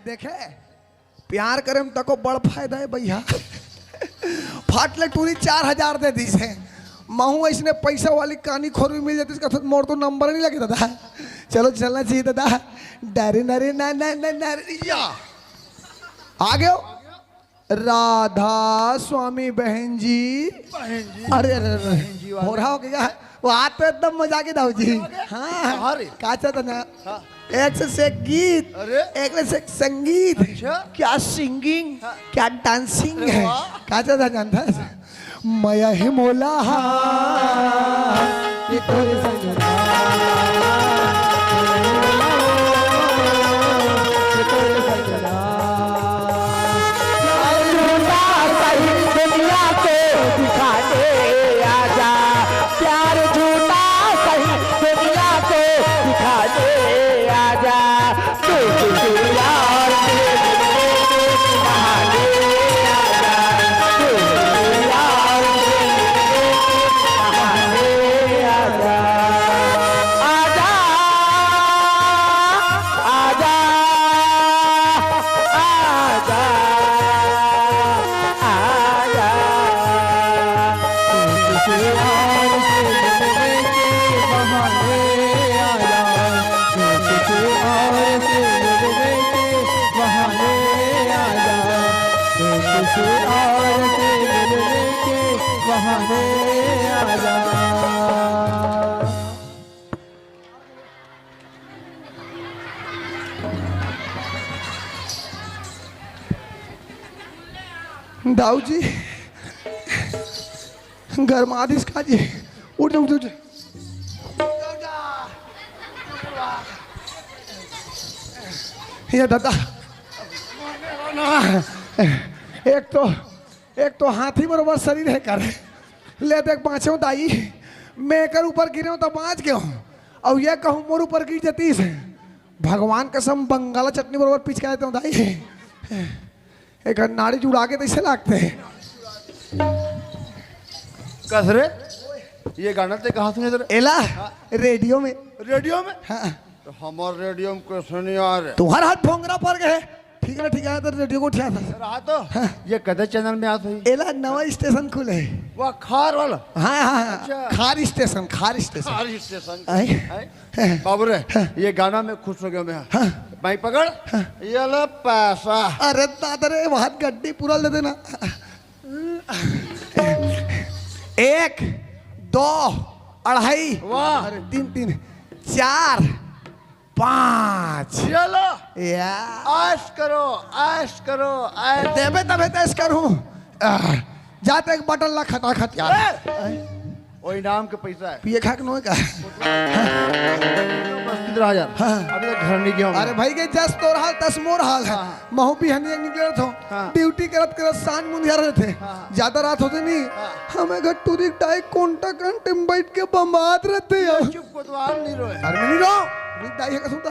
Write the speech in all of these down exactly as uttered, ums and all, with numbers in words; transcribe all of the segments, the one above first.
देखे, प्यार करे में तको बड़ फायदा हे भैया। फाट ले टूरी चार हजार दे दिस हे। महू अइसने पैसा वाली कानी खोर भी मिल जातिस, कहत मोर तो नंबर नहीं लगे दादा। चलो चलना चाहिए दादा। डरे नरे ना ना ना ना या। आ गयो। राधा स्वामी बहन जी। बहन जी। अरे, अरे, अरे। बहन जी वाले। हो रहा हो गया। वो आज तो एकदम मजा के दाऊ जी। हाँ। अरे। काचा था ना। हाँ। एक से एक गीत, अरे। एक से एक संगीत। अच्छा। क्या सिंगिंग, हाँ। क्या डांसिंग अरे है। वाह। काचा था जानता है? मया ही मोला हा, ये तोरे संग रहा, ये तोरे संग रहा। प्यार झूठा सही दुनिया को दिखा दे आजा, प्यार झूठा सही दुनिया को दिखा दे आजा। तू किसी और के बहाने आजा, तू किसी और के बहाने आजा। आजा, आजा, आजा, आजा। तू किसी और से मिलने के बहाने आया, तू किसी और से मिलने के बहाने आया, तू किसी और से मिलने के बहाने आया। दाऊ जी, गरमा दिस का जी। उठ, उठ, उठ। ये दादा, एक तो, एक तो हाथी बरोबर शरीर हे कर। ले देख, बाँचेंव दाई, मैं एकर ऊपर गिरेंव त बाँच गेंव, अउ ये कहूँ मोर ऊपर गिर जतिस, भगवान कसम बंगाला चटनी बरोबर पिचका देतेंव दाई। एकर नाड़ी जुड़ा के तइसे लागथे। कस रे, ये गाना ते कहाँ सुने रे? एला, हाँ। रेडियो में। रेडियो में? हाँ। त हमर रेडियो में कइसे नहीं आ रे? तुँहर हाथ भोंगरा पर गए। ठीक ना, ठीक है, तो रेडियो को उठा था। रहा तो? हाँ। ये कदे चैनल में आत होही? एला नवा स्टेशन खुले हे। वाह, खार वाला? हाँ, हाँ, हाँ। अच्छा। खार स्टेशन, खार स्टेशन। खार स्टेशन। आए? आए? बाबू रे, हाँ। ये गाना में खुश हो गेंव मैं। हाँ। भाई पकड़। हाँ। ये ले पैसा। अरे दादा रे, वहाँ गड्डी पूरा ले देना। एक, दो, अढ़ाई, वाह। अरे तीन, तीन, चार, पाँच। चलो। या। ऐश करो, ऐश करो, ऐश। देबे तबे त ऐश करहूँ। आह, जाते एक बटल ला खटाखट यार। ए! वो इनाम के पैसा हे। पिए खा के नोहे का? उपस्थित रहा यार। हाँ। अभी तक घर नहीं गया हूँ। अरे भाई के जस तोर हाल तस मोर हाल हे। हाँ, हाँ। महू बिहनिया निकले रहिथों। हाँ। ड्यूटी करत करत सांझ मुंधिया रहिथे। हाँ, हाँ। जादा रात होथे नहीं। हाँ। हमर घर टूरी के दाई कोंटा कंटे में बइठ के बमात रहिथे यार। चुप कोतवाल नहीं रोए। अरे नहीं रो। टूरी के दाई हे का सुनता?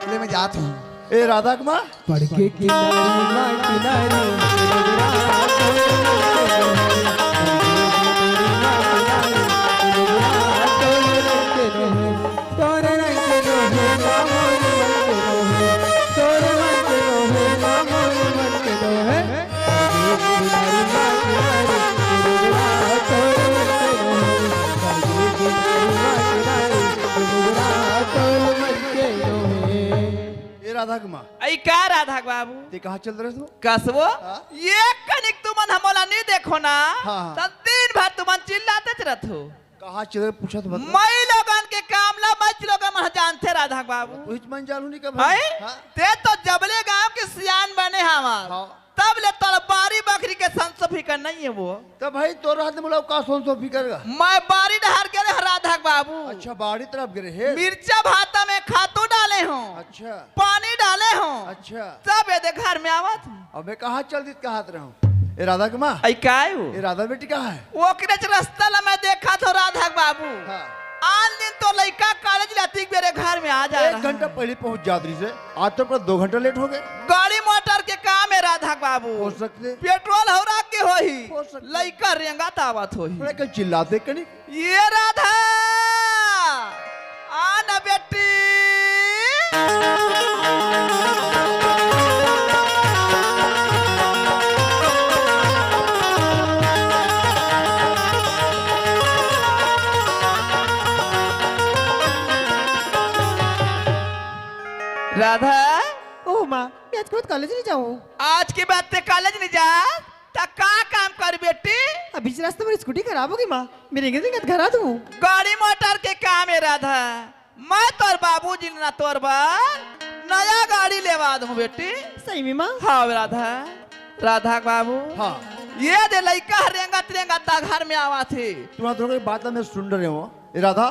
ले मैं जात हूँ। ए राधा कुमार। पढ़ के किनारी माँ किनारी। तोरे रंग के नोहे ना मोर मन के नोहे, तोरे मन के नोहे ना मोर मन के नोहे। ए राधा के माँ। अई का राधा के बाबू? ते कहाँ चल रहे हो? कसबो? हाँ? ये कनिक तुमन हमला नहीं देखो ना, हाँ, हाँ। त दिन भर तुमन चिल्लाते रहिथो। कहाँ चल रहे पूछत बता। मई लोगन के काम ला मई लोगन मन जानथे राधा के बाबू। कुछ मन जानू नहीं कब। हैं? हाँ। ते तो जबले गांव के सियान बने हवा। हाँ। तब ले तोला बारी बखरी के संसो फिकर नहीं हे वो। त भाई तोर हाथ में मोला का संसो फिकर गा? मैं बारी डहर गे रहें राधा के बाबू। अच्छा, बारी तरफ गे रहे। मिर्चा भाता में खातू डाले हों। अच्छा। पानी डाले हों। अच्छा। तब ये दे घर में आवत हूँ। अबे कहाँ चल दिस कहत रहे हों? ए राधा के माँ। अई काय हो? ए राधा बेटी कहाँ हे? ओकरे च रस्ता ला मैं देखत हों राधा के बाबू। हाँ। आन दिन तो लइका कॉलेज ले अतिक बेरे घर में आ जा एक रहा घंटा हे। पहले पहुँच जात रहिसे, आज तो पूरा दो घंटा लेट हो गए। गाड़ी मोटर के काम हे राधा के बाबू। हो सकथे। पेट्रोल हौरा के होही। हो सकथे। लइका रेंगत आवत होही। थोड़ा कहीं चिल्लाते कनी। ये राधा, आ ना बेटी। राधा। ओह माँ, मैं आज के बाद कॉलेज नहीं जाऊँ। आज के बाद ते कॉलेज नहीं जा, त का काम कर बेटी? अब बीच रास्ते में स्कूटी खराब होगी माँ, मैं रेंगत रेंगत घर आ दूँ। गाड़ी मोटर के काम है राधा, मैं तोर बाबूजी ना तोर बर नया गाड़ी लेवा दूँ बेटी। सही में माँ? हाँ राधा, राधा के बाबू। हाँ। ये दे लइका ह रेंगत रेंगत ता घर में आवा थे। तुम्हारा दोनों की बात मैं सुन रहे हूँ। ए राधा,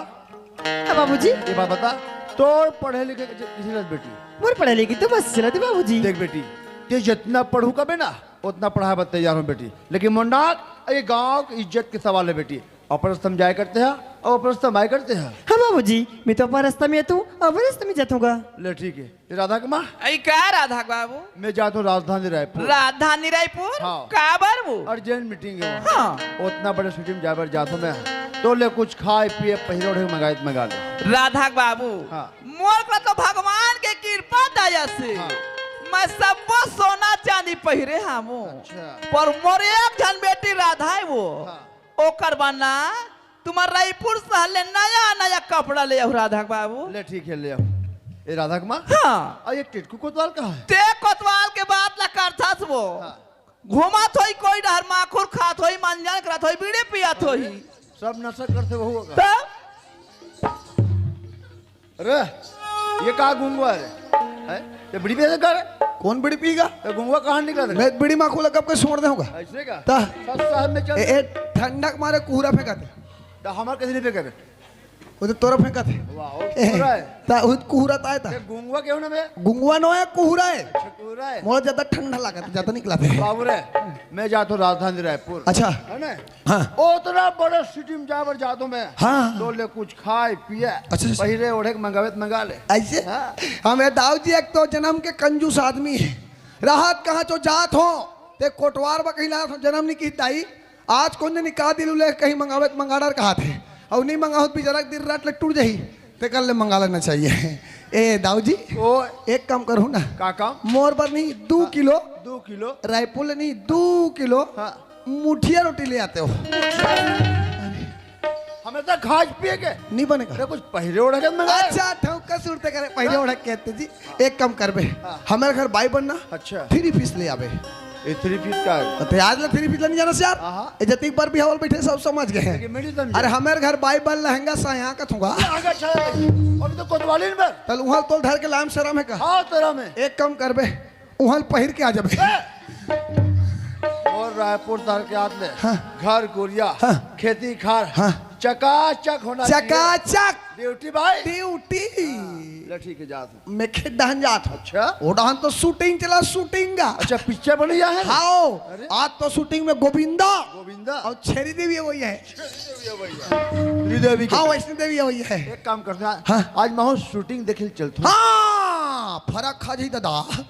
हाँ बाबूजी। ये बात बता, तोर पढ़े लिखे के किसी लत बेटी? मोर पढ़े लिखे तो बस चलत हे बाबूजी। देख बेटी, ते जितना पढ़ू कबे ना, उतना पढ़ाए बर तैयार हूँ बेटी, लेकिन मोर नाक ये गाँव की इज्जत के सवाल है बेटी। अपन रस्ता में जाए करते हैं और अपन रस्ता में आए करते हैं। हाँ बाबूजी, मैं तो अपन रस्ता में तू अपन रस्ता में जातूँगा। ले ठीक है। ए राधा के माँ। अई का राधा के बाबू? मैं जात हूँ राजधानी रायपुर। राजधानी रायपुर? हाँ। काबर वो? अर्जेंट मीटिंग है वहाँ। हाँ। उतना बड़े सिटी में जाए बर जात हूँ मैं। तो ले कुछ खाए पिए पहिरे ओढ़े मंगाए त मंगा ले। राधा के बाबू। हाँ। मोर करा तो भगवान के कृपा दया से हाँ। मैं सब्बो सोना चांदी पहिरे हावों। अच्छा। पर मोर एक झन बेटी राधा है वो। हाँ। ओकर बर ना तुम्हर रायपुर शहर ले नया नया कपड़ा ले आहूँ राधा के बाबू। ले ठीक है, ले आओ। ए राधा के माँ। हाँ। अउ ये टेटकू कोतवाल कहाँ है? ते कोतवाल के बात ला करथस वो। हाँ। घूमत होही कोई डहर माखुर खात होही, मंजन करत होही, बीड़ी पियत होही। सब नशा करथे वहू का। तब? अरे, ये का गुंगवा रे? हैं? ये बीड़ी पिएगा का रे? कौन बीड़ी पिएगा? ये गुंगवा कहाँ निकला रे? मैं बीड़ी माखुर ला कब के छोड़ देहूँगा। ऐसे का? ता। सच साहब में चल। ए, ए, ठंडा के मारे कुहरा फेंकत हे। तो हमार कैसे नहीं फेंकत रे? वो तो तोरा फेंकत हे। वाह, वो ए, कुहरा है। ता, वो कुहरा ता है ता। ये गुंगवा क्यों ना बे? गुंगवा नो है, कुहरा है। अच्छा, कुहरा है। मोला ज्यादा ठंडा लागत, ज्यादा निकला थे। बाबू रे, मैं जात हूँ राजधानी रायपुर। अच्छा। है ना? हाँ। उतना बड़े सिटी में जाए बर जात हूँ मैं। हाँ। तो ले कुछ खाए पिए, अच्छा, अच्छा। पहिरे ओढ़े के मंगावे त मंगा ले। ऐसे? हाँ। हमें दाऊ जी एक तो जन्म के कंजूस आदमी है। रहत कहाँ चो जात हो, ते कोटवार बा कहीं ला जनम नहीं की दाई। आज कौन जनी का दिल उले कहीं मंगावे त मंगा डार कहा थे। और नहीं मंगाओ त बेचारा दिन रात ले टूट जाही। ते कर ले मंगा लेना चाहिए। ए दाऊ जी, ओ। एक काम करूँ ना। का काम? मोर बर नहीं, दो हाँ, किलो। दो किलो। रायपुर ले नहीं, दो किलो। हाँ। मुठिया रोटी ले आते हो। हमें तो खाज पिए के। नहीं बनेगा। अरे कुछ पहिरे ओढ़े के मंगा। अच्छा, ठौका सुरते करे, पहिरे हाँ। ओढ़े के कहते जी। एक काम करबे। हाँ। हमारे घर बाई बनना। अच्छा। थ्री पीस ले आबे। ये थ्री पीस का है? तो आज ले थ्री पीस लेने जाना से यार। हाँ, हाँ। ए जतिक बर भी हवल बैठे सब समझ गए हैं। लेकिन मेरी समझे। अरे हमारे घर बाई बन लहंगा साया का थूंगा। लहंगा अच्छा है। अभी तो कोतवाली में। तल उहल तोल धर के लाम शरम है का? हाँ, तेरा में। एक काम करबे। उहल पहिर के आ जाबे। ए! और रायपुर तार के आत ले। हाँ। घर कोरिया, हाँ। खेती खार, हाँ। चकाचक होना चाहिए। चकाचक। ड्यूटी भाई। ड्यूटी। ले ठीक है, जात हूँ। मैं खेत डहन जात हूँ। अच्छा। वो डहन तो शूटिंग चला, शूटिंग का। अच्छा, पिक्चर बन रहा है? हाँ। अरे। आज तो शूटिंग में गोविंदा। गोविंदा। और छेरी देवी वही है। छेरी देवी है भैया। श्रीदेवी के हाँ, साथ। वैष्णो देवी वही है। एक काम करते हैं। हाँ। आज मैं हूँ शूटिंग देखे चलते हैं। हाँ, फर्क खा जाई दादा।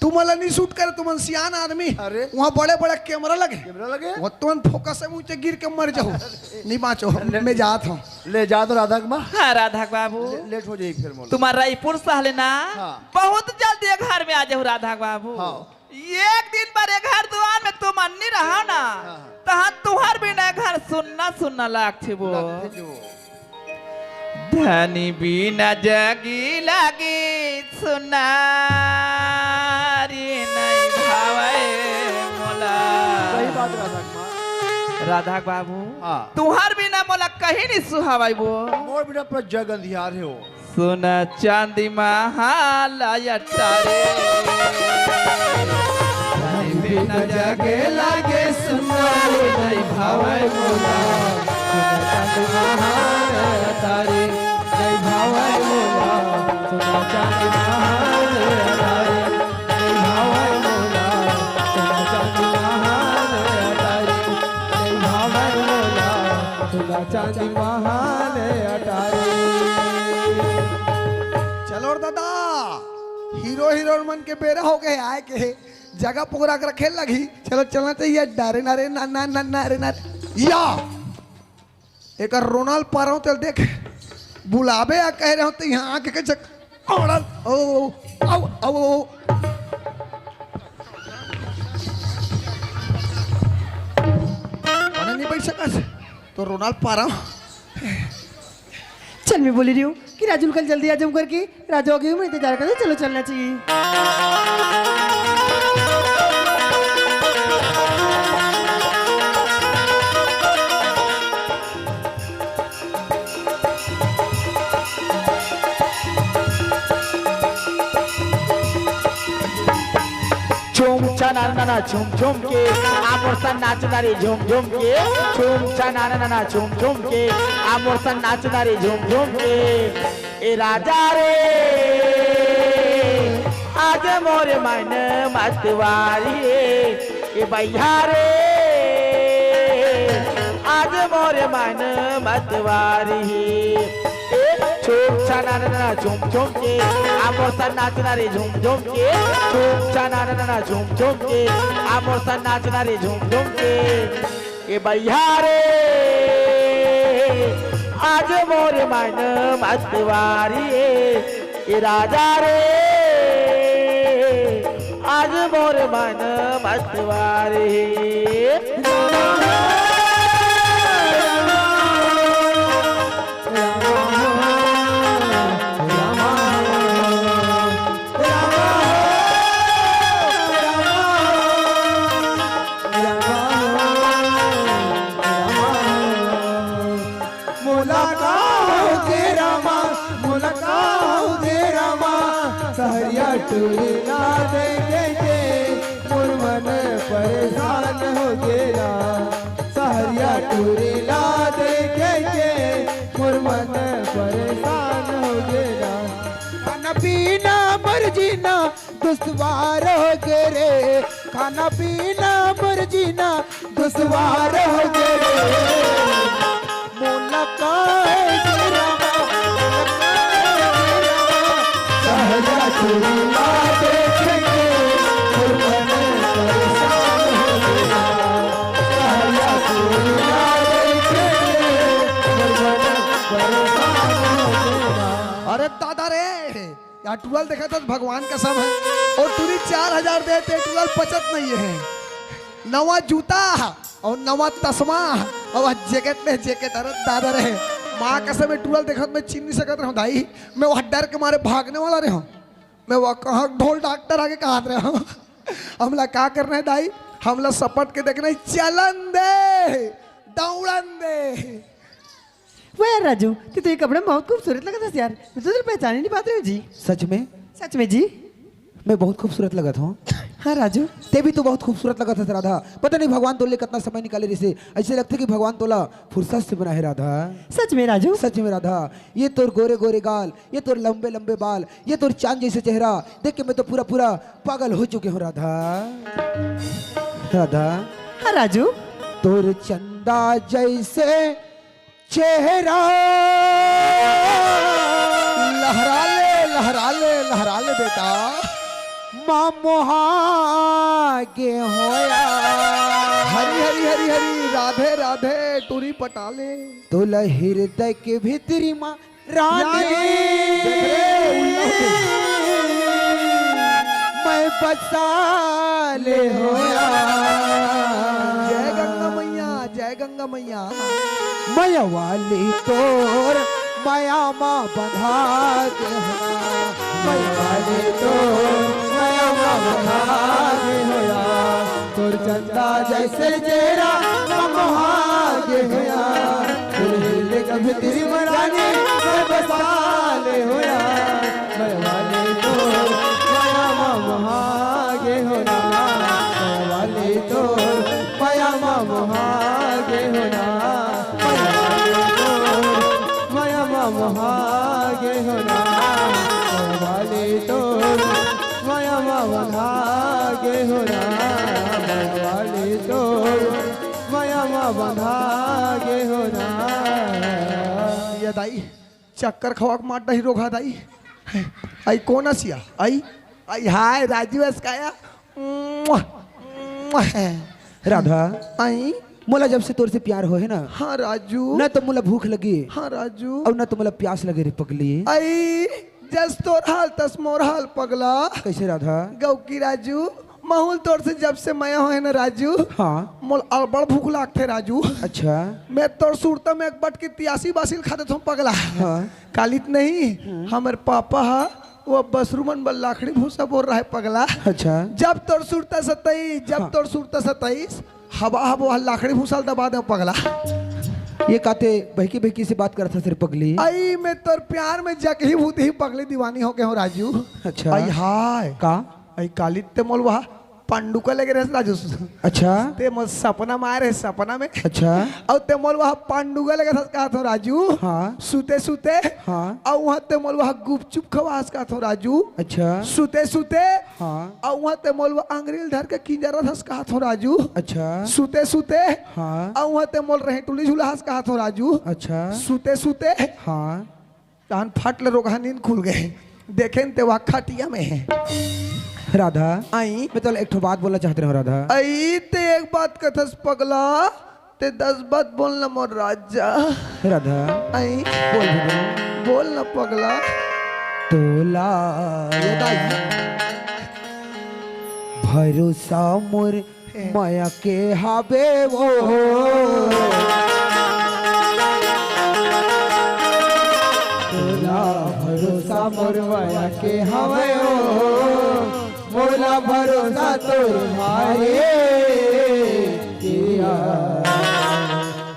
तुमन ला नहीं शूट करे, तुमन सियान आदमी। अरे। वहाँ बड़े-बड़े कैमरा लगे। कैमरा लगे? वो तुमन फोकस से ऊंचे गिर के मर जाओ। अरे। नहीं बाँचो, ले। मैं जात हूँ। ले जा तो राधा के माँ। हाँ, राधा के बाबू। ले-, लेट हो जाई फिर मोला। तुम्हार रायपुर शहर ले ना, हाँ। बहुत जल्दी ये घर में आ जाओ राधा के बाबू। हाँ। एक दिन बर ये घर दुआर में तुमन नहीं रहा ना, हाँ, हाँ। तहाँ तुम्हार बिना घर सुन्ना सुन्ना लागथे वो। लागथे जो। धनी बिना जगी लागे सुनारी नहीं भावै मोला। सही बात राधा के माँ। राधा के बाबू, हाँ। तुहार बिना मोला कहीं नहीं सुहावै वो। मोर बिना पूरा जग अंधियार हे वो। सोना चांदी महाल अटारी। धनी बिना जगे लागे सुनारी नहीं भावै मोला। सोना चांदी महाल अटारी, नहीं भावै मोला। सोना चांदी महाल अटारी, नहीं भावै मोला। सोना चांदी महाल अटारी, नहीं भावै मोला। सोना चांदी महाल अटारी। चलो रे दादा, हीरो हीरोइन मन के बेरा हो गए आए के, जगह पुगरा के रखे लगी। चलो चलना चाहिए। डारे नारे ना ना ना नारे नारे या। एक रोनाल्ड पाराव तेल देख, बुलावे आ कह रहे हो तो यहाँ आके के चक-, रोनाल्ड, ओ, ओ, आओ, आओ, ओ। मने नहीं बैठ सकस, तो रोनाल्ड पाराव। कल मैं बोली रही हूँ कि राजू कल जल्दी आ जाऊँ करके। राजू आ गई हूँ, मैं इंतजार कर, चलो चलना चाहिए। छुम छना ना ना छुम छुम के, आ मोर सन नाच ना रे झुम झुम के। छुम छना ना ना छुम छुम के, आ मोर सन नाच ना रे झुम झुम के। ए राजा रे, आज मोर मन मतवारी रे। ए भैया रे, आज मोर मन मतवारी रे। ए छुम छना ना ना छुम छुम के, आ मोर सन नाच ना रे झुम झुम के। छुम छना ना ना छुम छुम के, आ मोर सन नाच ना रे झुम झुम के। ए भैया रे, आज मोर मन मतवारी रे। ए राजा रे, आज मोर मन मतवारी रे। मोला का हो गे रामा, मोला का हो गे रामा, सहरिया टूरी ला देखे के मोर मन परेशान हो गे रा। सहरिया टूरी ला देखे के मोर मन परेशान हो गे रा। खाना पीना मोर जीना दुश्वार हो गे रे, खाना पीना मोर जीना दुश्वार हो गे रे। मोला काहे गे रामा, मोला काहे गे रामा, सहरिया टूरी ला देखे के मोर मन परेशान हो गे रा। सहरिया टूरी ला देखे के मोर मन परेशान हो गे रा। अरे दादा रे, या टूरा ल देखत हस, भगवान कसम हे, ओ टूरी चार हजार दे, ते टूरा ल पचत नइ हे। नवा जूता अउ नवा तसमा अउ आज जैकेट में जैकेट, अरे दादा रे, माँ कसम, ए टूरा ल देखत मैं चीन नइ सकत रहेंव दाई, मैं ओ डर के मारे भागने वाला रहेंव, मैं ओ कहाँ ढोल डॉक्टर आगे कहत रहेंव। हमला का करना हे दाई, हमला सपट के देखना हे, चलन दे, दौड़न दे। वाह यार राजू, तैं तो ये कपड़ा में बहुत खूबसूरत लगत हस यार। मैं तो तुला पहचान ही नहीं पात रहेंव जी। सच में? सच में जी। मैं बहुत खूबसूरत लगत हँव। हाँ राजू। तैं भी तो बहुत खूबसूरत लगत हस राधा। पता नहीं भगवान तोर लिए कतना समय निकाले रहिसे। अइसे लगथे कि भगवान तोला फुरसत से बनाए हे राधा। सच में राजू। सच में राधा। ये तोर गोरे गोरे गाल, ये तोर लंबे लंबे बाल, ये तोर चांद जइसे चेहरा देख के मैं तो पूरा पूरा पागल हो चुके हँव राधा। राधा। हाँ राजू। तोर चंदा जइसे चेहरा लहरा ले, लहरा ले, लहरा ले बेटा। माँ मोहा गे हँव यार। हरी हरी हरी हरी, राधे राधे, टूरी पटा ले। तोला हिरदय के भीतरी मा रानी, रानी। देख रे, उल्लू के। मैं बसा ले हँव यार। जय गंगा मैया, जय गंगा मैया। मया वाली तोर मया मा बंधा गे हँव ना। मया वाली तोर मया मा बंधा गे हँव ना। तोर चंदा जइसे चेहरा मा मोहा गे हँव ना। तोर हिरदय के भीतरी मा रानी मैं बसा ले हँव ना। मया वाली तोर मया मा मोहा गे हँव ना। मया वाली तोर मया मा मोहा गे हँव ना। मया वाली तोर मया मा मोहा गे हँव ना। मया वाली तोर मया मा बंधा गे हँव ना। मया वाली तोर मया मा बंधा गे हँव ना। ये दाई, चक्कर खवा के मार डही रोगहा दाई। आई कोन अस या? आई, आई हाय राजू अस का या। राधा, आई। मोला जब से तोर से प्यार होहे ना, हाँ राजू। ना तो मोला भूख लगे, हाँ राजू। अउ ना तो मोला प्यास लगे रे पगली। आई, जस तोर हाल तस मोर हाल पगला। कइसे राधा? गऊ की राजू, माहौल तोर से जब से मया होए ना राजू, हाँ। मोला अड़बड़ भूख लागथे राजू। अच्छा। मैं तोर सुरता में एक बट के तियासी बासी ल खा देथों पगला। हाँ। कालित नहीं, हम्म। हमर पापा हा वो बसरू मन बर लाखड़ी भूसा बोर रहा है पगला। अच्छा। जब तोर सुरता सताईस, जब हाँ। तोर सुरता सताईस, हवा हवा लाखड़ी भूसा ल दबा दे पगला। ये काते बहकी बहकी से बात करत हस रे पगली। आई मैं तोर प्यार में जगही भूत ही पगली दीवानी हो गए हो राजू। अच्छा। आई हाय। का? आई कालित ते मोल वहा पांडुका लगे रहे राजू। अच्छा। ते मोल सपना में आए रहे, सपना में। अच्छा। अउ ते मोल वहा पांडुका लगे था, कहा था राजू। हाँ। सुते सुते। हाँ। अउ वहा ते मोल वहा गुपचुप खवास, कहा था राजू। अच्छा। सुते सुते। हाँ। अउ वहा ते मोल वहा अंगरील धर के किंजरा था, कहा था राजू। अच्छा। सुते सुते। हाँ। अउ वहा ते मोल रहे टुली झूला हस, कहा था राजू। अच्छा। सुते सुते। हाँ। तहन फट ले रोगहा नींद खुल गए। देखेन ते वहा खटिया में है। राधा, आई। मैं तोला एक ठो बात बोलना चाहत रहे हूँ राधा। आई ते एक बात कथस पगला, ते दस बात बोलना मोर राजा। राधा, आई। बोल भी दे। बोलना पगला। तोला ये दाई। भरोसा मोर मया के हावे वो। तोला भरोसा मोर मया के हावे वो। मोला भरोसा तोर भारे। किरिया,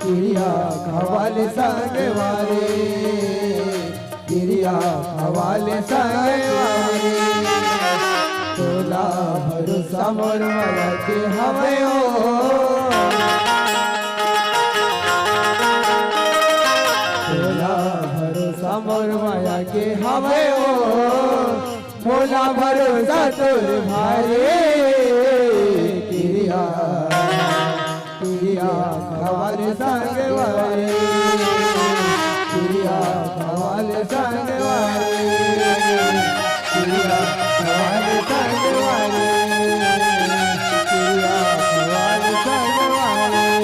किरिया खवाले संग वाले। किरिया खवाले संग वाले। तोला भरोसा मोर मया के हवे ओ। तोला भरोसा मोर मया के हवे ओ। मोला भरोसा तोर भारे। किरिया, किरिया खवाले संग वाले। किरिया खवाले संग वाले। किरिया खवाले संग वाले। किरिया खवाले संग वाले। किरिया खवाले संग वाले।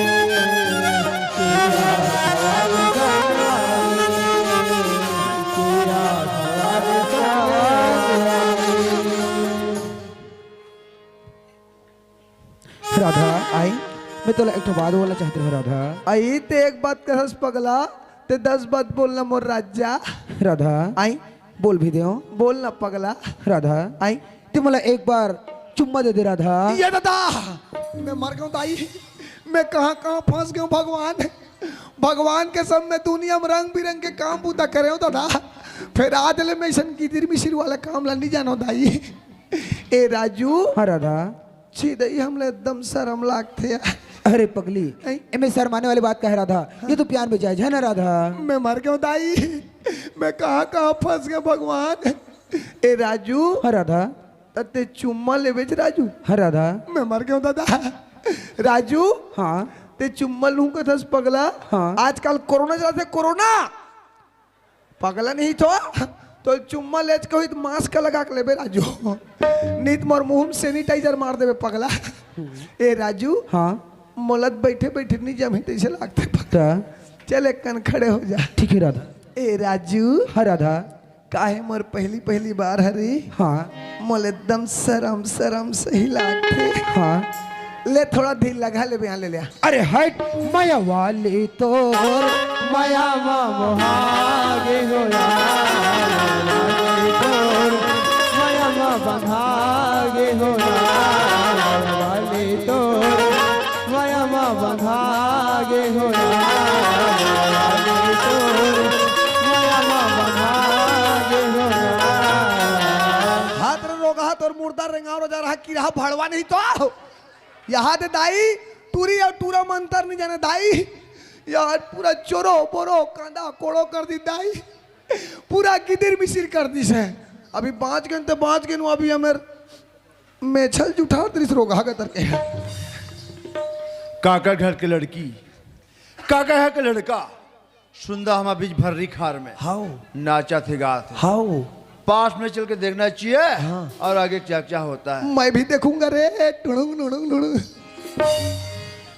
किरिया खवाले संग वाले। राधा, आई। मैं तोला एक ठो बात बोलना चाहत रहे हूँ, राधा। आई, ते एक बात कहस पगला, ते दस बात बोलना मोर राजा। राधा, आई। बोल भी देव। बोलना पगला। राधा, आई। ते मोला एक बार चुम्मा दे दे, राधा। ये दादा, मैं मर गया दाई, मैं कहाँ कहाँ फंस गया भगवान। भगवान के सब में दुनिया में रंग बिरंग के काम बूता करे हो दादा, फिर आज ले मैं ऐसन गिदिर मिसिर वाला काम ला नहीं जानो दाई। ए राजू। हाँ राधा। छी दई, हमला एकदम शर्म लागथे यार। अरे पगली, हैं? एमे शर्माने वाली बात का है राधा? हाँ। ये तो प्यार में जायज है ना राधा? मैं मर गया दाई, मैं कहाँ कहाँ फंस गया भगवान। ए राजू। हाँ राधा। त ते चुम्मा लेबेच राजू? हाँ राधा। मैं मर गया दादा। राजू। हाँ। ते चुम्मा लूँ कथस पगला? हाँ। आजकल कोरोना चलत हे, कोरोना। पगला नहीं तो, तो चुम्मा लेच कही तो मास्क लगा के लेबे राजू। नहीं तो मोर मुंह में सैनिटाइजर मार देबे पगला। ए राजू। हाँ। मोला त बैठे बैठे नहीं जमी तैसे लागथे पगला। त? चल एक कन खड़े हो जा। ठीक है राधा। ए राजू। हाँ राधा। काहे मोर पहली पहली बार हरे। हाँ। मोला एकदम शरम शरम सही लागथे। हाँ। ले थोड़ा ढील लगा ले, बयान ले लिया। अरे हट। मया वाली तोर मया मा मोहागे हो यार, मया वाली तोर मया मा बंधागे हो यार, वाली तोर मया मा बंधागे हो यार, वाली तोर मया मा बंधागे हो यार। हाथ रे रोगहा तोर मुर्दा रेंगाव रो जा रहा, किरहा भड़वा नहीं तो। यहाँ दे दाई, टूरी अउ टूरा मंतर नहीं जाने दाई। यार पूरा चोरो बोरो कांदा कोड़ो कर दी दाई। पूरा गिदिर मिसिर कर दी से। अभी बाँच गेन तो बाँच गेन, अभी हमें मेछल जुठार दृश्य रोगहा गतर के। काका घर के लड़की, काका घर के लड़का, सुंदा हमा बीच भर्री खार में हाओ। नाचत हे, गात हे। हाओ। पास में चल के देखना चाहिए हाँ। और आगे क्या क्या होता है। मैं भी देखूंगा रे, टुणुंग, टुणुंग, टुणुंग।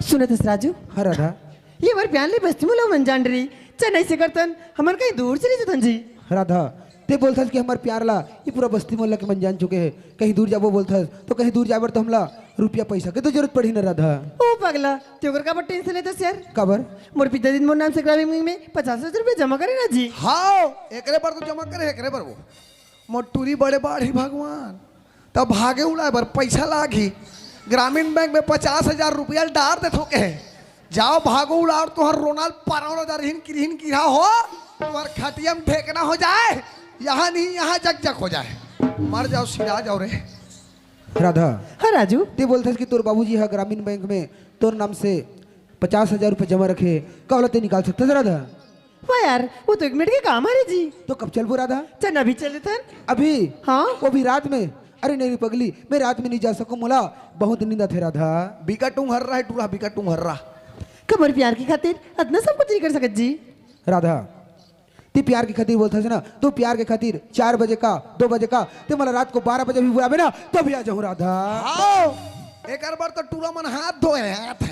सुनत हस राजू? हाँ राधा। ये हमारे प्यान ले बस्ती मुला मन जान रही। चेन्नई से करतन, हमन कहीं दूर चले जतन जी। राधा, ते बोलथस कि हमर प्यार ला ये पूरा बस्ती मोहल्ला के मन जान चुके हे। कहीं दूर जाबो बोलथस तो कहीं दूर जाए बर तो हमला रुपया पैसा के तो जरूरत पड़ही ना राधा। ओ पगला, ते ओकर काबर टेंशन लेथस यार? काबर? मोर पिताजी मोर नाम से ग्रामीण बैंक में पचास हजार रुपया जमा करे ना जी। हाँ, एकरे बर तो जमा करे, एकरे बर वो। मोर टूरी बड़े बाढ़ही भगवान, तब भागे उड़ाए बर पैसा लागही। ग्रामीण बैंक में पचास हजार रुपया डार देथों के। जाव भागो उड़ाओ, तुहर रोनाल परौर हजार हिन किरहिन किरा हो, तुहर खटिया म ढेकना हो जाए, यहाँ नहीं यहाँ जक जक हो जाए, मर जाव सिरा जाव रे। राधा, हाँ राजू। ते बोलथस कि तोर बाबूजी ह ग्रामीण बैंक में तोर नाम से पचास हजार रुपया जमा रखे, का ओला ते निकाल सकथस राधा? वाह यार, वो तो एक मिनट के काम हरे जी। तो कब चलबो राधा? चल अभी चल देथन। अभी? हाँ। वो भी रात में? अरे नहीं रे पगली, मैं रात में नहीं जा सकूं, मोला बहुत नींद आथे राधा। बिकट उंघर्रा हे टूरा, बिकट उंघर्रा। का मोर प्यार के खातिर अतना सब कुछ नहीं कर सकत जी। राधा, ते प्यार के खातिर बोलथस ना, तो प्यार के खातिर चार बजे का, दो बजे का, ते मोला रात को बारह बजे भी बुलाबे ना, तो भी आ जाऊं राधा। हाँ, एकर बर तो टूरा मन हाथ धोए हाथ।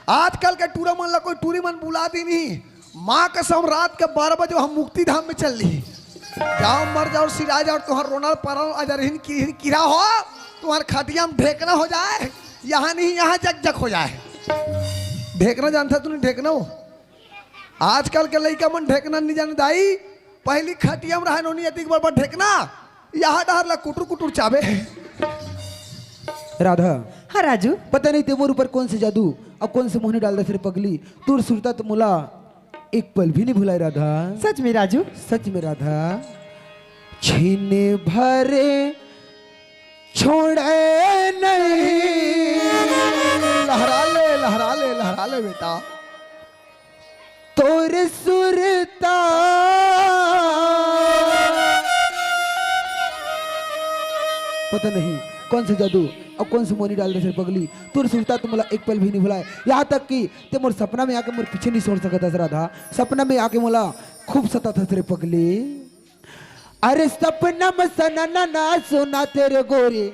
आजकल के टूरा मन ला कोई टूरी मन बुला दी नहीं। माँ कसम, रात के बारह बजे हम मुक्ति धाम में चल ली। जाव मर जाव सिरा जाव, तुहर रोनाल परौर हजार हिन किरहिन किरा हो, तुहर खटिया म ढेकना हो जाए, यहाँ नहीं यहाँ जक जक हो जाए। ढेकना जानथस तूने, ढेकना हो? आजकल के लइका मन ढेकना नहीं जाने दाई, पहली खटिया म रहे नोनी अतिक बड़ बड़ ढेकना, यहाँ डहर ला कुटुर कुटुर चाबे। राधा, हाँ राजू। पता नहीं ते मोर ऊपर कौन से जादू अउ कौन से मोहनी डाल दे रे पगली, तोर सुरता तो मोला एक पल भी नहीं भुलाए राधा। सच में राजू? सच में राधा। छीने भरे छोड़े नहीं। लहरा ले, लहरा ले, लहरा ले बेटा। तोर सुरता। पता नहीं कौन से जादू अउ कौन से मोहनी डाल दे रे पगली, तोर सुरता तो मोला एक पल भी नहीं भुलाए। यहाँ तक कि ते मोर सपना में आके मोर पीछे नहीं छोड़ सकत हस राधा, सपना में आके मोला खूब सताथस रे पगली। अरे सपना में सनना ना सुना तेरे गोरी।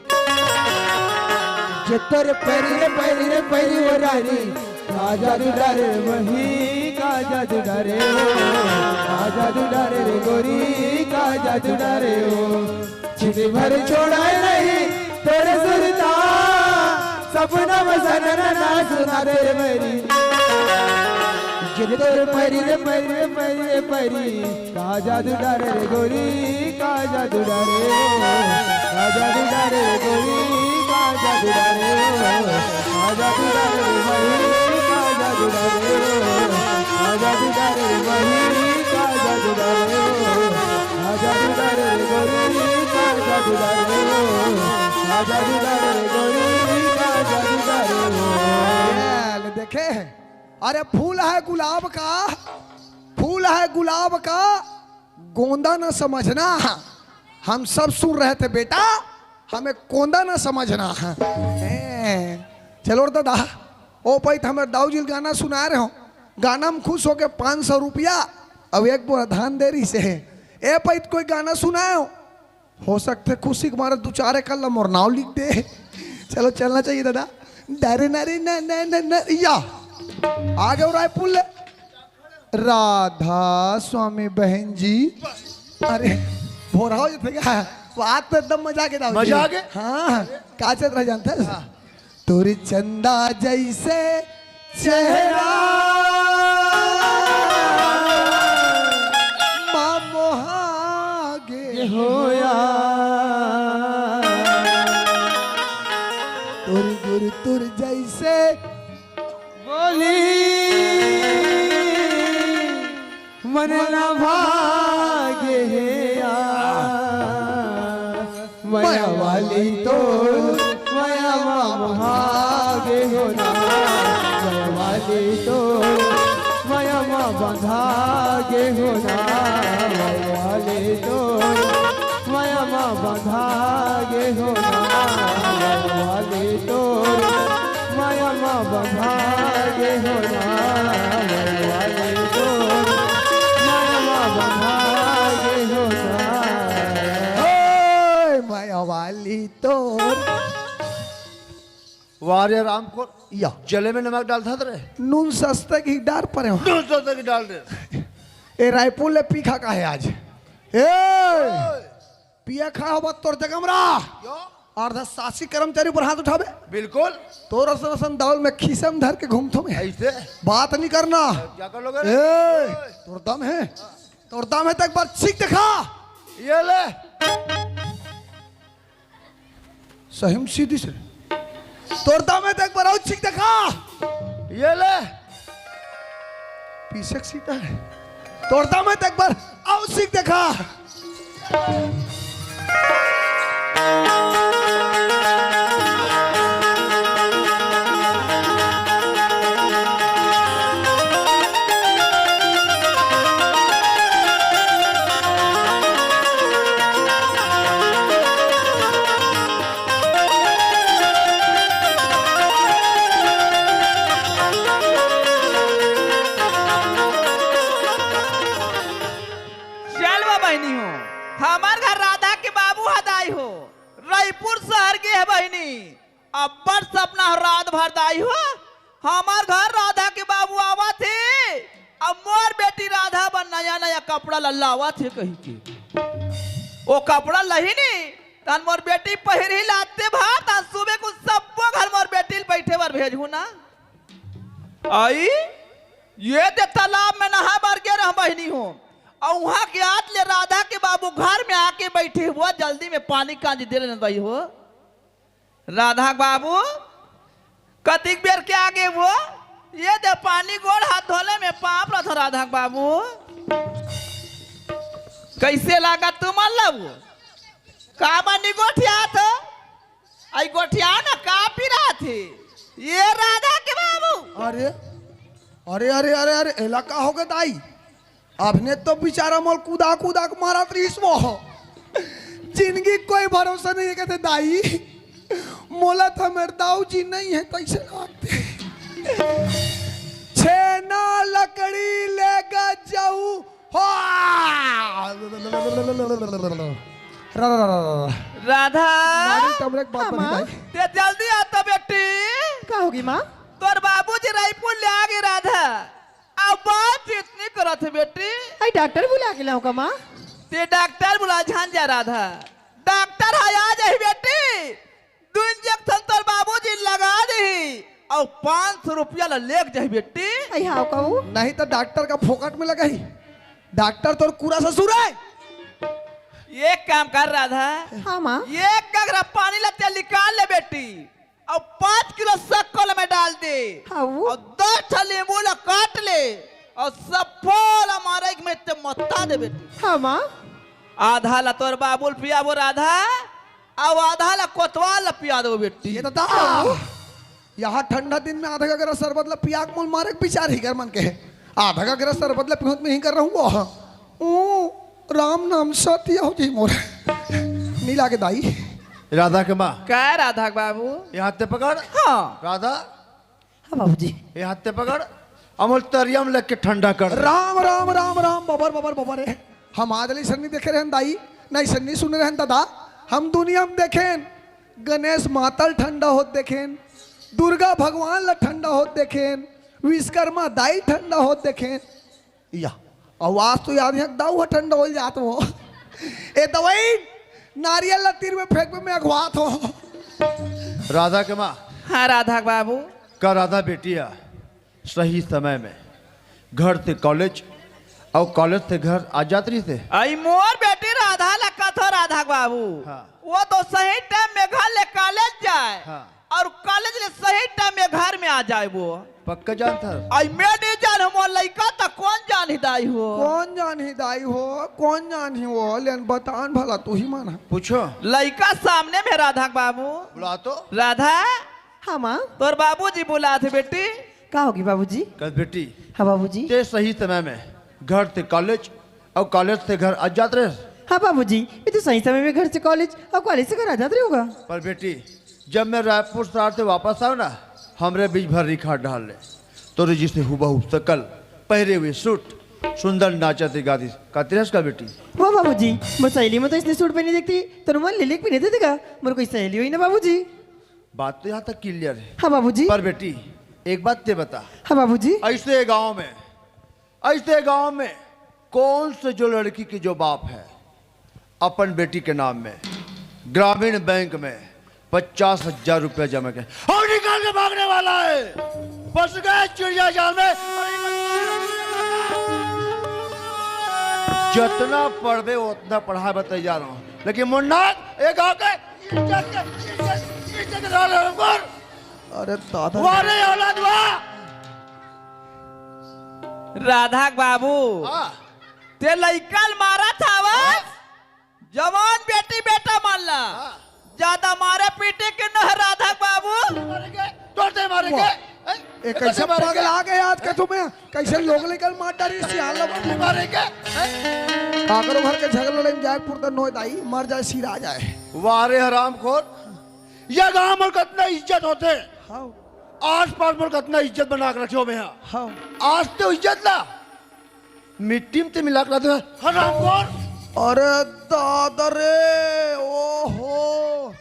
जे तोर पैरी रे पैरी रे पैरी ओ रानी, का जादू डारे वही, का जादू डारे ओ, का जादू डारे रे गोरी, का जादू डारे ओ। छिन भर छोड़ाए नहीं तोर सुरता, सपना में सनना ना सुना तेरे मेरी। जे तोर पैरी रे पैरी रे पैरी रे पैरी, का जादू डारे रे गोरी, का जादू डारे ओ, का जादू डारे रे गोरी, का जादू डारे ओ, का जादू डारे रे भाई, का जादू डारे ओ, का जादू डारे रे भाई, का जादू डारे ओ, का जादू डारे रे गोरी, का जादू डारे ओ, का जादू डारे रे गोरी, का जादू डारे ओ। ये ले देखे, अरे फूल है गुलाब का, फूल है गुलाब का, गोंदा न समझना। हम सब सुन रहे थे बेटा, हमें कोंदा न समझना। हैं, चलो रे दादा, ओ पइत हमर दाऊ जी ल गाना सुना रहे हो, गाना में खुश होके पाँच सौ रुपया अउ एक बोरा धान दे रही से। ए पइत कोई गाना सुनाए हो? हो सकथे खुशी के मारे दू चार एकड़ ला मोर नाव लिख दे। चलो चलना चाहिए दादा। डरे ना रे ना ना ना ना या। आ गए रायपुर ले। राधा स्वामी बहन जी। अरे भोरा हो जाते क्या? बात तो एकदम मजा के दाऊ जी। मजा आ गए? हाँ, का चल रहा जानता है? तोर चंदा जैसे चेहरा मा मोहागे होया। तोर गुर तोर जैसे बोली मन ना भागे हे यार, मया वाली तो मया मा बंधा गे हो ना, मया वाली तो मया मा बंधा गे हो ना, मया वाली तो मया मा बंधा गे हो ना, मया वाली तो मया मा बंधा गे हो ना, मया वाली तो मया मा बंधा गे हो ना। ओए मया वाली तोर। वाह रे राम को या। जले में नमक डालता रे। नून सस्ते की डार परे हो। नून सस्ते की डार दे। ए रायपुर ले पीखा का है आज? ए, पिया खा होबा तोर जगह म रह। क्यों? अर्धशासी कर्मचारी ऊपर हाथ उठाबे। बिल्कुल। तोर असन असन दौल में खीसे में धर के घूमथों मैं। ऐसे? बात नहीं करना। क्या कर लोगे रे? ए, तोर दम है? तोर दम है तो एक बार चीख दिखा। ये ले। सही में सीधी से। तोर दम है तो एक बार अउ चीख दिखा। ये ले। पीछे के सीधा है। तोर दम है तो एक बार अउ चीख दिखा। चल वो बहिनी हो, हमर घर राधा के बाबू ह दाई हो, रईपुर शहर गे हे बहिनी। अब्बड़ सपना हो रात भर दाई हो, हमर घर राधा के बाबू आवत हे, अब मोर बेटी राधा बर नया नया कपड़ा ल लावत हे कहिके। ओ कपड़ा लही नी, तहन मोर बेटी पहिरही लाते भर, तहन सुबह कुन सब्बो घर मोर बेटी ल बैठे बर भेजहूं ना। अई, ये दे तालाब में नहाय बर गे रह बहिनी हो, अउ उहां के आत ले राधा के बाबू घर में आके बैठे हुआ, जल्दी में पानी कांजी दे लेना दाई हो। राधा के बाबू, कतिक बेर के आगे वो, ये दे पानी गोड़ हाथ धोले में पाप रथ राधा के बाबू। कैसे लागा तुमन ला वो? का बनी गोठियात हो? अई गोठिया ना का पिरात हे? ये राधा के बाबू। अरे, अरे, अरे, अरे, अरे, एला का होगे दाई? अभिने तो बिचारा मोल कुदा कुदा के मारत रहिस वो। जिंदगी कोई भरोसा नहीं हे कहते दाई। मोला तो मेर दाऊ जी नहीं हे तैसे लागते। छेना लकड़ी लेगा जाऊ। हो! रा, रा, रा, रा, रा। राधा। मारी तमरे एक बात हाँ, बनी माँ। दाई। ते जल्दी आ तो बेटी। का होगे माँ? तोर बाबूजी रायपुर ले आगे राधा। अब बात इतनी करत हे बेटी। आई डॉक्टर बुला के लाऊं का माँ? ते डॉक्टर बुला झन जा राधा। डॉक्टर ह आ जाही बेटी। दू इंजेक्शन तोर बाबूजी लगा देही। अउ पाँच सौ रुपया ला लेके जाही बेटी। आई हाव कहू। नहीं तो डॉक्टर का फोकट में लगाही। डॉक्टर तोर पूरा ससुर हे। एक काम कर राधा। हाँ माँ। एक घघरा पानी ला ते निकाल ले बेटी। अउ पाँच किलो शक्कर में डाल दे। हाँ वो। अउ दस ठा नींबू ला काट ले। अउ सफोला मारे के में ते मत्ता दे बेटी। हाँ माँ। आधा ला तोर बाबू ल पियाबो राधा। अउ आधा ला कोतवाल ला पिया देबो बेटी। ये तो दा। हाँ। यहाँ ठंडा दिन में आधा घघरा शरबत ला पिया के मोल मारे के विचार हे गर मन के। आधा घघरा शरबत ला पियोत में ही कर रहूं वो। ओ, राम नाम सत्य हो जी मोर। नी लागे दाई। राधा के माँ। का राधा के बाबू? ये हाथ ते पकड़। हाँ। राधा। हाँ बाबूजी। ये हाथ ते पकड़। अमोल तरिया में लेके ठंडा कर दे। राम, राम, राम, राम, बबर, बबर, बबर हे। हम आज ले अइसन नी देखे रहेन दाई, ना अइसन नी सुने रहेन दादा। हम दुनिया में देखेन, गणेश माता ल ठंडा होत देखेन, दुर्गा भगवान ला ठंडा होत देखेन, विश्वकर्मा दाई ठंडा होत देखेन। या, अउ आज तो याद हे, दाऊ ह ठंडा हो जात हो। ए दवाई, नारियल ला तीर में फेंक में अघवात हो। राधा के माँ। हाँ, राधा के बाबू। का राधा बेटी हे, सही समय में घर से कॉलेज अउ कॉलेज से घर आ जात रहिस हे। अई मोर बेटी राधा ला कथो राधा के बाबू। हाँ। वो तो सही टाइम में घर ले कॉलेज जाय। हाँ। अउ कॉलेज ले सही टाइम में घर में आ जाय वो। पक्का जानत हस? अई मैं नी जानहूं, मोर लइका त कोन जानही दाई हो? कोन जानही दाई हो? कोन जानही वो? लेन बतान भला तू ही मन ह। पूछो। लइका सामने में राधा के बाबू। बुला तो। राधा। हाँ माँ। तोर बाबूजी बुलात हे बेटी। का होगे बाबूजी? कस बेटी। हाँ बाबूजी। ते सही समय में घर से कॉलेज अउ कॉलेज से घर आ जात रहेस। हाँ बाबूजी, मैं तो सही समय में घर से कॉलेज अउ कॉलेज से घर आ जात रहेंव गा। पर बेटी, जब मैं रायपुर शहर से वापस आएंव ना, हमरे बीच भर्री खाट डाल ले। तोरे जइसे हुबहू शकल, पहिरे हुए सूट, सुंदर नाचत गातिस, का तिरस का बेटी? वाह बाबूजी, मोर सहेली मन तो अइसने सूट पहिने दिखथे, त मोला ले ले के पहिने दे दे गा, मोर कोई सहेली होही ना बाबूजी। बात तो यहाँ तक क्लियर हे। हाँ बाबूजी। पर बेटी, एक बात ते बता। हाँ बाबूजी। अइसे गांव में, अइसे गांव में कौन से जो लड़की के जो बाप हे, अपन बेटी के नाम में ग्रामीण बैंक में पचास हजार रुपया जमा किया और निकाल के भागने वाला है। फंस गए चिड़िया जाल में। जितना पढ़बे उतना पढ़ाए बर तैयार हो, लेकिन मुन्ना, ये गाँव के इज्जत के, इज्जत, इज्जत के सवाल है ऊपर। अरे दादा। वाह रे औलाद वाह। राधा के बाबू, हाँ। ते लइका ल मारत हवस? जवान बेटी बेटा मन ला। हाँ। ज्यादा मारे पीटे के न राधा के बाबू। मारेंगे, तोड़ते मारेंगे। वाह। हैं? ए, कैसे मारेंगे? पगला गए आज का तुम्हें? कैसे लोग लइका ल मार डारी सियान लगा? मारेंगे। हैं? काकरो घर के झगड़ा लड़ाई में जाए पुरता नोय दाई, मर जाए, सिरा जाए। वाह रे हरामखोर, ये गांव में कितना इज्जत होते। हाँ। आस पास में कितना इज्जत बना के रखे हो भैया। हाँ। आज तो इज्जत ला मिट्टी में ते मिला के लाते हैं, हरामखोर। अरे दादा रे, ओहो,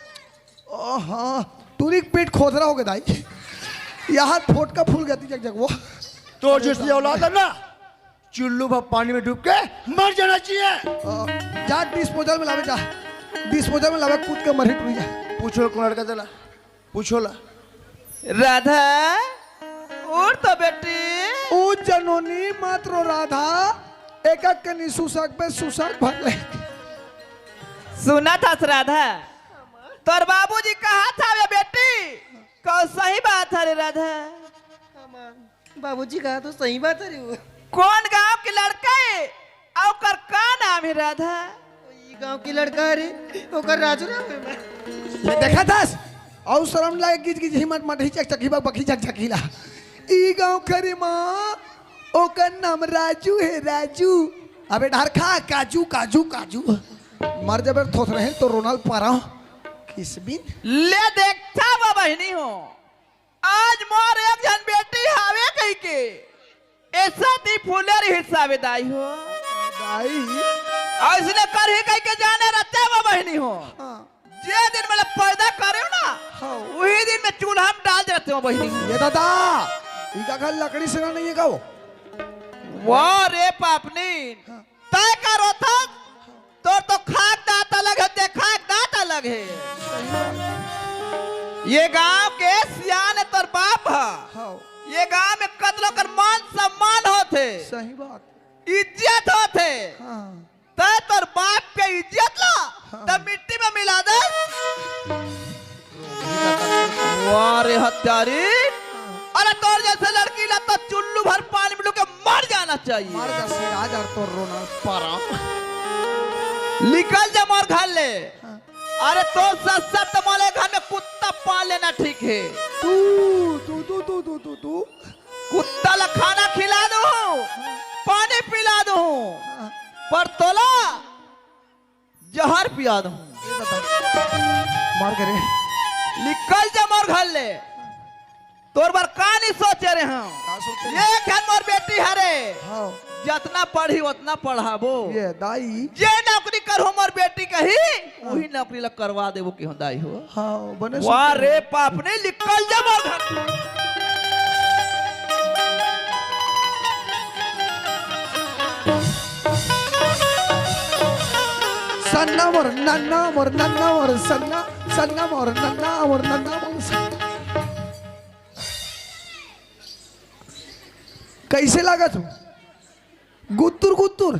ओहा, टूरी के पेट खोदरा हो गया दाई। यहाँ फोटका फूल गया थी जग जग वो। तो जैसे औलाद है ना, चुल्लू भर पानी में डूब के मर जाना चाहिए। अ, जा डिस्पोजल में लावे जा, डिस्पोजल में लावे, कूद के मरही टूरी जा। पूछो कौन लड़का चला, पूछो ला। राधा, उठ तो बेटी। ओ जनोनी मात्र राधा, एक एक कनी सुसक पे सुसक भर ले। सुना था राधा, तोर बाबूजी कहा था वे बेटी, कौन सही बात है रे राधा? बाबूजी कहा तो सही बात है रे वो। कौन गांव के लड़का है? अउ ओकर का नाम है राधा? ई गांव के लड़का रे, ओकर राजू नाम है मैं। ये देखा दस, अउ शर्म लागे गिज गिज हिम्मत मत ही चक चक ही बक बक ही चक चक ही ला। ई गांव के रे माँ, ओकर नाम राजू है राजू। अबे डहर खा काजू काजू काजू। मर जबर थोथरहे तो रोनल परा। किसबिन? ले देखता वो बहिनी हो। आज मोर एक झन बेटी हावे कहिके ऐसा ती फूले रही सावे दाई हो। दाई। अइसने करही कहिके जाने रहते वो बहिनी हो। हाँ। जे दिन में पैदा करे ना, हाँ। वही दिन में चूल्हा में डाल देते हो बहिनी। ये दादा, इनका घर लकड़ी से ना नहीं है का वो? वाह रे पापनी। हाँ। तय करो था, तोर तो खाक दांत अलग है, देखाक दांत अलग है। ये गांव के सियान है तोर बाप है। हाँ। ये गांव में कतलो कर मान सम्मान होथे। सही बात। इज्जत होथे। हाँ। तय तोर बाप के इज्जत ला, हाँ। तब मिट्टी में मिला दे। वाह रे हत्यारी, अरे तोर जैसे लड़की ला तो चुल्लू भर पानी में डूब के मर जाना चाहिए। मर जा सिराज और तोर रोना पारा। निकल जा मोर घर ले। हाँ। अरे तोर सस्ता तुम्हारे घर में कुत्ता पाल लेना ठीक है। तू, तू, तू, तू, तू, तू, तू। कुत्ता ला खाना खिला दूं, पानी पिला दूं, हाँ। पर तोला जहर पिया दूं। ये बता। मार करे। निकल जा मोर घर ले। तोर बर का नहीं सोचे रहे हम। का सोचे? ये घर मोर बेटी हरे। हाँ। जतना पढ़ी उतना पढ़ाबो। ये दाई। जे नौकरी करहूं मोर बेटी कही, हाँ। वही नौकरी ला करवा देबो कि हम दाई हो। हाँ, बने वाह सोचे। रे पाप नहीं निकल जा मोर घर। सन्ना मोर नन्ना मोर नन्ना मोर सन्ना, सन्ना मोर नन्ना मोर नन्ना मोर सन्ना। कैसे लागत हो? गुत्तुर गुत्तुर।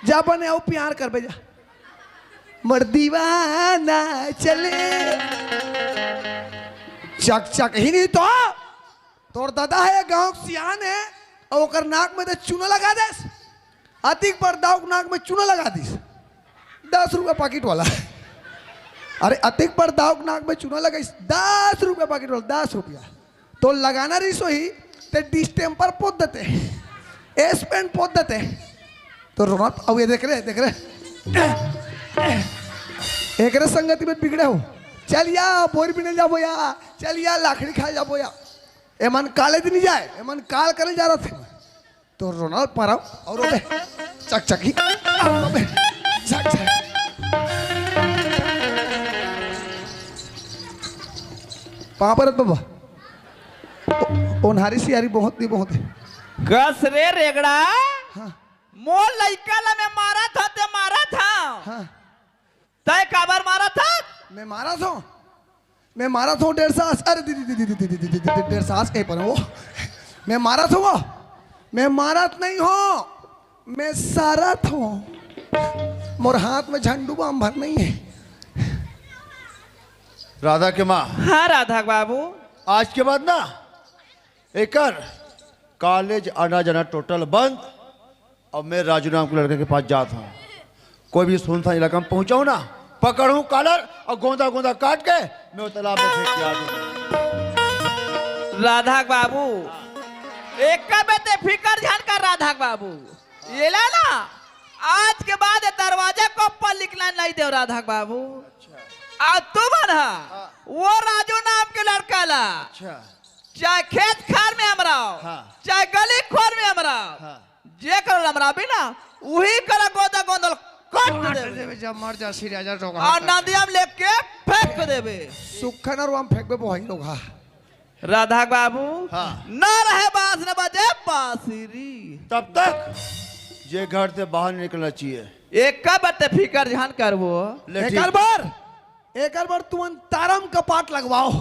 जा बने अउ प्यार करबे जा। मोर दीवाना चले। चक चक ही नहीं तो। तोर दादा है गांव के सियान है, अउ ओकर नाक में तो चूना लगा देस। अतिक पर दाऊ के नाक में चूना लगा दिस। दस रुपया पाकिट वाला। अरे अतिक पर दाऊ के नाक में चूना लगाइस, दस रुपया पाकिट वाला, दस रुपया। तो लगाना रहिस होही, ते डिस्टेम्पर पोत देते, एस पेंट पोत देते। तो रोना, अब ये देख रहे, देख रहे। एकरे संगति में बिगड़े हो। चल या, बोरी बिने जाबो या, चल या, लाखड़ी खाए जाबो या। एमन काले दिन नहीं जाए, एमन काल करे जा रहा थे। तो रोना पारा, अउ अबे, चकचकी, अउ अबे, चकचकी। पाँव परत बाबा। ओ-, ओन्हारी सियारी बहुत नहीं बहुत है। कस रे रेगड़ा। हाँ। मोर लइका ला मैं मारा था, ते मारा था। मैं मारत हों, मैं मारत हों डेढ़ सास। अरे दीदी, दीदी, दीदी, दीदी, दीदी, दीदी, डेढ़ सास कहीं पर वो। मैं मारत हों वो, मैं मारत नहीं हों, मैं सारत हों। मोर हाथ में झंडू बाम भर नहीं है। राधा के माँ, हाँ राधा बाबू। आज के बाद ना एकर कॉलेज आना जाना टोटल बंद। अब मैं राजू नाम के लड़के के पास जात हूँ। कोई भी सुनसान इलाका में पहुंचाऊं ना, पकड़ूं कॉलर और गोंदा गोंदा काट के मैं वो तालाब में फेंक के आ जाऊं। राधा बाबू, एक बेते फिकर झन कर राधा बाबू। ये ला ना, आज के बाद ये दरवाजा को ऊपर निकला नहीं दे राधा बाबू। अच्छा। आज तू मन हा, हाँ। वो राजू नाम के लड़का ला, अच्छा। चाहे खेत खार में हमराव, हाँ। चाहे गली खोर में हमराव, हाँ। जे कर हमराव भी ना, वही कर गोदा गोंदल काट काट देबे। देबे, जब मर जा, सिर आजा, रोग और हटा। नदिया में लेके फेंक देबे। सुखन और हम फेंकबे, वही लोग, हाँ। राधा बाबू, हाँ। ना रहे बांस न बजे बांसुरी। तब तक ये घर से बाहर निकलना चाहिए। एक का बते फिकर झन करबो। ले, ठीक। एकर बर, एकर बर तुमन तारम कपाट लगवाओ।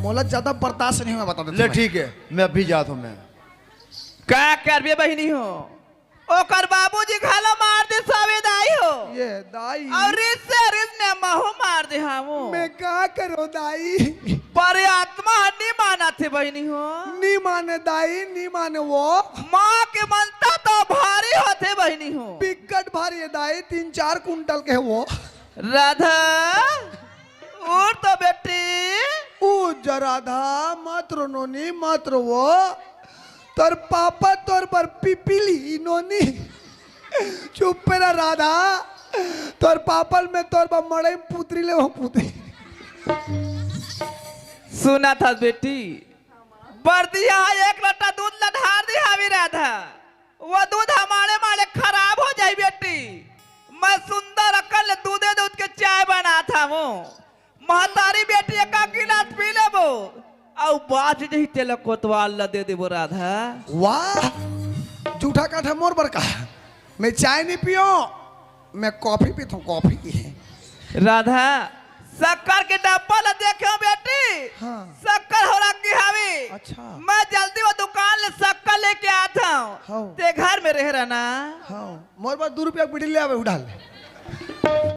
मोला ज्यादा बर्दाश्त नहीं हुआ, बता देते ले, मैं। ठीक है, मैं अभी जाता हूँ मैं। का करबे बहिनी हो? ओकर बाबूजी घलो मार दे सावे दाई हो। ये दाई। और रिस से रिस में महू मार दे हावो। मैं का करो दाई? पर आत्मा ह नी मानत हे बहिनी हो। नी माने दाई, नी माने वो। माँ के मनता तो भारी होथे बहिनी हो। बिकट भारी हे दाई, तीन चार कुंटल के वो। राधा, उठ तो बेटी। उठ जा राधा, मत रो नोनी, मत रो वो। तोर पापा तोर बर पिपीली नोनी। चुप पे रह राधा, तोर पापल में तोर बर मड़ई में पुतरी ले वो पुतरी। सुनत हस बेटी, बरदिया एक लोटा दूध ला ढार दे हावी राधा, वो दूध ह माड़े माड़े खराब हो जाही बेटी। मैं सुंदर अकन ले दूधे दूध के चाय बनात हवों। महतारी बेटी एक गिलास पी लेबो, अउ बाच जही तेला कोतवाल ला दे देबो राधा। वाह, जूठा काठा मोर बर का? मैं चाय नहीं पियो, मैं कॉफी पीथों, कॉफी। राधा, शक्कर के डब्बा ला देखे हो बेटी? हाँ। शक्कर हो रख के हावी। अच्छा। मैं जल्दी वो दुकान ले शक्कर लेके आत हूँ। हाँ। ते घर में रह रहना। हाँ, मोर पास दो रुपया के बीड़ी ले आवे, उड़ा ले।